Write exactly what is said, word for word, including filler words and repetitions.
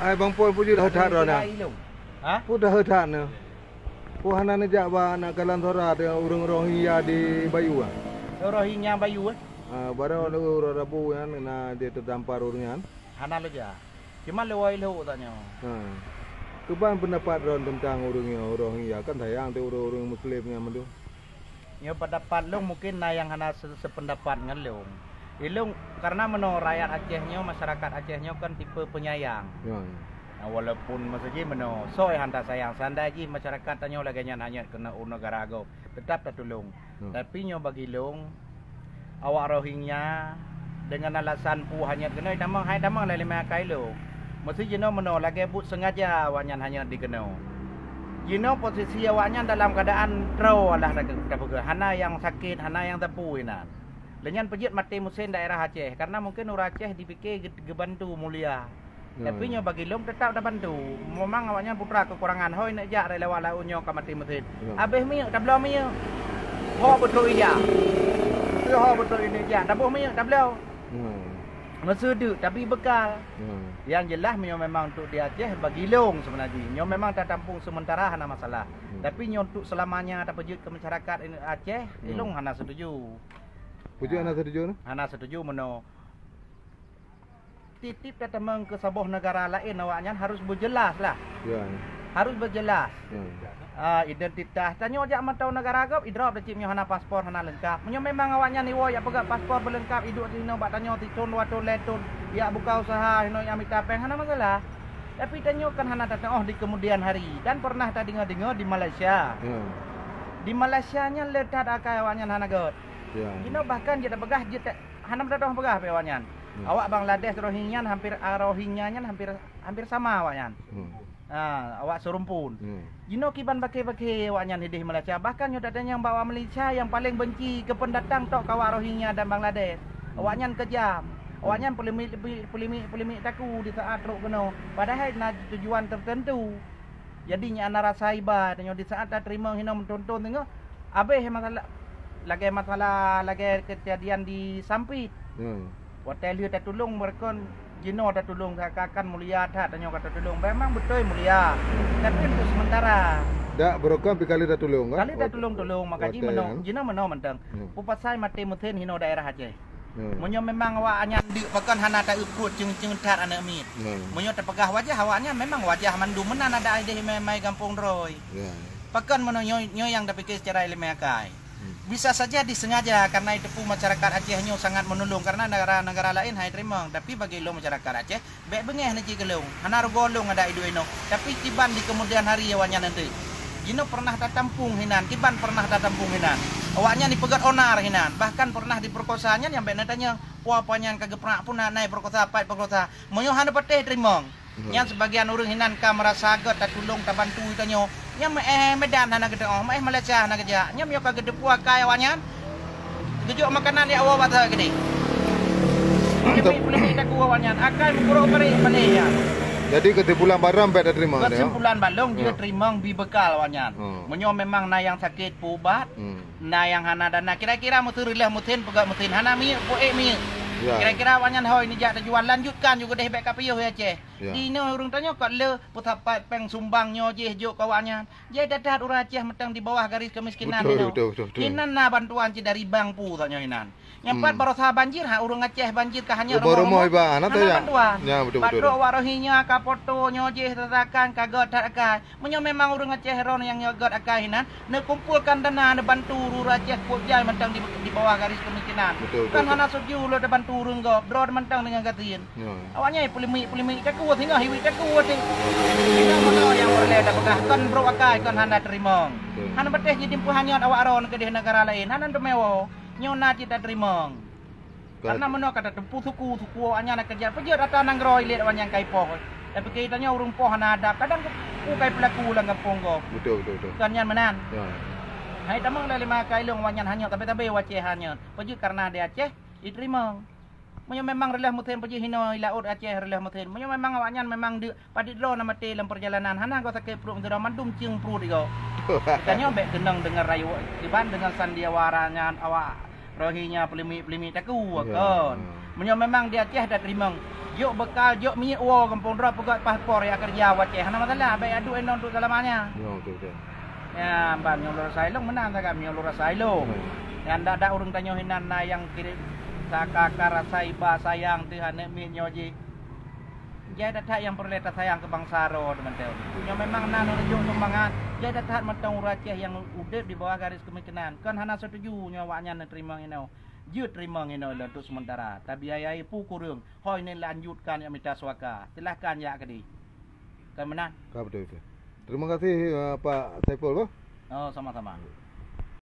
Hai Bang Pol, peue jeuet that droeneuh? Ha? Peue that neuh? Peue hana neujak bak aneuk kalon Sora teuh ureuëng Rohingya di Bayu, ah? Rohingya Bayu, eh? Ah, barô lôn uroe Rabu nyan na di teudampar ureuëng nyan. Hana lôn jak. Cuma lôn woe lhok tanyoe. Ha. Kiban peundapat droen teuntang ureuëng nyoe, Rohingya? Kan sayang teuh ureuëng-ureuëng Muslim nyan mandum. Nyoe peundapat lôn mungken na nyang hana se-, sepeundapat ngon lôn. Ilôn, karena meunoe rakyat Aceh nyoe, masyarakat Aceh nyoe kan tipe penyayang. Ya, ya. Nah, walaupun masa jih meunoe, soe hana sayang, seandai jih masyarakat tanyoe lagée nyan hanyot keunoe u neugara gob, teutap tatulông. Hmm. Tapi nyoe bagi lôn, awak Rohingya deungon alasan peue hanyot keunoe tamong, hai tamong lé limai akai lôn. Meusi jinoe meunoe lagée buet sengaja awaknyan hanyot dikeunoe. Jinoe posisi awaknyan dalam keuadaan troe, alah tapeugah, hana nyang sakét, hana nyang teupue inan. Lé nyan peujeuet maté meusén daerah Aceh, karena mungken ureuëng Aceh dipike ge-, geubantu mulia. Ya, tapi ya. Nyoe bagi lôn teutap tabantu. Memang awaknyan putra keukurangan, hôi neuk jak rot lewat laôt nyoe ka maté meusén. Ya. Abéh minyeuk, tabloe minyeuk. Ho beutôi ija. Ho beutôi neuk jak, taboh minyeuk, tabloe. Ya. Meuseudeuk, tapi bekal. Ya. Yang jelas, nyoe memang untuk di Aceh bagi lôn sebenarnya. Nyoe memang tatampung sementara, hana masalah. Ya. Tapi nyoe untuk selamanya tapeujeuet keu masyarakat Aceh, ya, ilôn hana setuju. Peujeuet hana setuju, nah? Hana setuju meunoe. Tiep-tiep tatamong keu saboh neugara laén, awaknyan harus beujeulaih lah. Ya. Harus beujeulaih. Ya. Ah, identitas. Tanyoe jak mantong neugara gob, idrob dah cit nyoe hana paspor, hana leungkap. Meunyoe memang awaknyan iwoe jak peugah paspor beuleungkap, iduek sinoe bak tanyoe sithon, dua thon, lhée thon, jak buka usaha, inoe jak mita péng, hana masalah. Tapi tanyoe kan hana tateuoh di kemudian hari dan pernah tadeungoe-deungoe di Malaysia. Ya. Di Malaysia nyan le that akai awaknyan hana göt. Ya. Jinoe bahkan jeuet tapeugah jeuet hana meudadoh peugah pih awaknyan. Hmm. Awak Bangladesh, Rohingya nyan hampir, ah, Rohingya nyan hampir, hampir sama awaknyan. Hmm. Ah, awak seurumpun. Hmm. Jinoe kiban bakée-bakée awaknyan ideh Malaysia. Bahkan nyoe tatanyong bak awak Malaysia nyang paleng benci keu peundatang tok keu awak Rohingya dan Bangladesh. Hmm. Awaknyan keujam. Hmm. Awaknyan peulimik, peulimik, peulimik taku di saat trok keunoe. Padahai na tujuan tertentu. Jadi nyan na rasa iba tanyoe di saat tateurimong hinoe meuthon-thon singoh, abéh masalah, lagée masalah lagée keujadian di Sampit. Hmm. Watée lheueh tatulông, beureukon jinoe tatulông, seakan-akan mulia that tanyoe ka tatulông. Memang beutôi mulia, tapi untuk sementara. Dak, beureukon pih ka lheueh tatulông, kan? Ka lheueh tatulông-tulông, maka jih watée meunoe, kan? Jinoe meunoe mantong. Hmm. Peue pasai maté meusén hinoe daerah Aceh. Hmm. Meunyoe memang awaknyan deuk pakon hana ta-eu pruet ceung-ceung that aneuk miet. Hmm. Meunyoe tapeugah wajah awaknyan memang wajah mandum meunan adak ideh mai, mai gampông droe. Ya. Pakon meunyoe nyoe, nyoe nyang tapike secara ileumé akai. Hmm. Bisa saja disengaja karena iteupeue masyarakat Aceh nyoe sangat meunulông karena negara-negara laén hai teurimong, tapi bagi lôn masyarakat Aceh Bék beungéh neuji keu lôn, hana rugoe lôn adak iduek inoe, tapi kiban di keumudian hari awaknyan nanti. Jinoe peureunah tatampong hinan, kiban peureunah tatampong hinan. Awaknyan jipeugét onar hinan, bahkan peureunah jipeukosa, nyan nyang bék neutanyong, peue-peue nyang ka geupeurak, peue na, na jipeukosa, pat jipeukosa. Meunyoe hana patéh teurimong, nyan seubagian ureuëng hinan ka meurasa gét tatulông, tabantu tanyoe. Nyang meu-éh Medan hana geuteuoh, meu-éh Malaysia hana geujak. Nyang miyueb ka geuteupeue akai awaknyan, geujok makanan jak woe bak saboh keudeh. Puléh-puléh taku awaknyan, akai meukurok bareh paléh nyan. Jadi keusimpulan barang bék tateurimong, ya? Keusimpulan balong jeuet teurimong bie beukal awaknyan. Hmm. Meunyoe memang na nyang sakét peuubat, hmm, na nyang hana dana, kira-kira meuteureuloh meusen peugah meusen hana miyueb, peuék miyueb. Ya. Kira-kira awaknyan hôi neujak teujuan, lanjutkan ju keudeh bék ka piôh ya Aceh. Ya. Di inoe ureuëng tanyoe ka le peusapat péng sumbang nyoe jih jok keu awaknyan. Jai that-that ureuëng Aceh mantong di bawah garis kemiskinan. Betul, betul, betul, betul. Hinan na bantuan cit dari bank pu tanyoe hinan. Nyang pat barosa banjir, ha, ureuëng Aceh banjir ka hanyot rumoh-rumoh, iba, hana bantuan. Ya, betul, betul. Pat trok awak Rohingya ka poto nyoe jih tatakan ka gét that akai. Meunyoe memang ureuëng Aceh ron nyang nyoe gét akai hinan, neukumpolkan dana neubantu ureuëng Aceh kuat jai mantong di, di bawah garis kemiskinan. Betul, betul, betul. Kan hana setuju lôn tabantu ureuëng gob, droe mantong deungon gasien. Ya. Awaknyan peulimik-peulimik takue singoh, hiwit takue teuh. Singoh meunoe nyang peureulée tapeugah kon brok akai, kon hana teurimong. Betul. Hana patéh jitimpôh hanyot awak ron keudeh negara laén, hana teumé woe. Nyoe na cit tateurimong. Betul. Karena meunoe ka tateupeue suku, suku awaknyan na keujat. Peujeuet atra nanggroe ilét awaknyan ka ipoh. Tapi keu tanyoe ureuëng poh hana adab, kadang ku kai peulaku lam gampông gob. Betul, betul, betul. Kon nyan meunan. Ya. Hai tamong lé limai akai lôn awaknyan hanyot, tapi-tapi Aceh hanyot. Peujeuet karena di Aceh iteurimong. Meunyoe memang reuloh meusen peujeuet hinoe i laôt Aceh reuloh meusen. Meunyoe memang awaknyan memang deuk padit droe na maté lam peurjalanan, hana goe sakét pruet meudroe mandum cieng pruet igoe. Tanyoe bék keunong deungon rayeuk kiban deungon sandiwara nyan awak Rohingya peulimik-peulimik takue kon. Meunyoe memang di Aceh dak teurimong, jok beukal, jok minyéuk woe gampông droe, peugöt paspor, jak keureuja u Aceh, hana masalah, bèk adu inong untuk selamanya. Ya, betul, betul. Ya, ban nyoe lôn rasa ilong meunan sagai, nyoe lôn rasa ilong. Hmm. Nyang dak-dak ureueng tanyoe hinan na nyang kirém, saka ka rasa iba sayang teuh aneuk miet nyoe jih. Jai that-that nyang peureulèe tasayang keu bansa droe teumantong. Nyoe memang na neureujoh sumbangan, jai that-that mantong ureueng Aceh nyang udép di bawah garis kemiskinan. Kon hana setuju nyoe awaknyan neuteurimong inoe. Jeuet teurimong inoe lôn untuk sementara. Tabiaya peue kureueng, hôi neulanjutkan jak mita suaka. Silahkan jak keudeh. Kon meunan. Ka beutôi, beutôi. Terima kasih, eh, Pak Saiful, bah. Oh, sama-sama.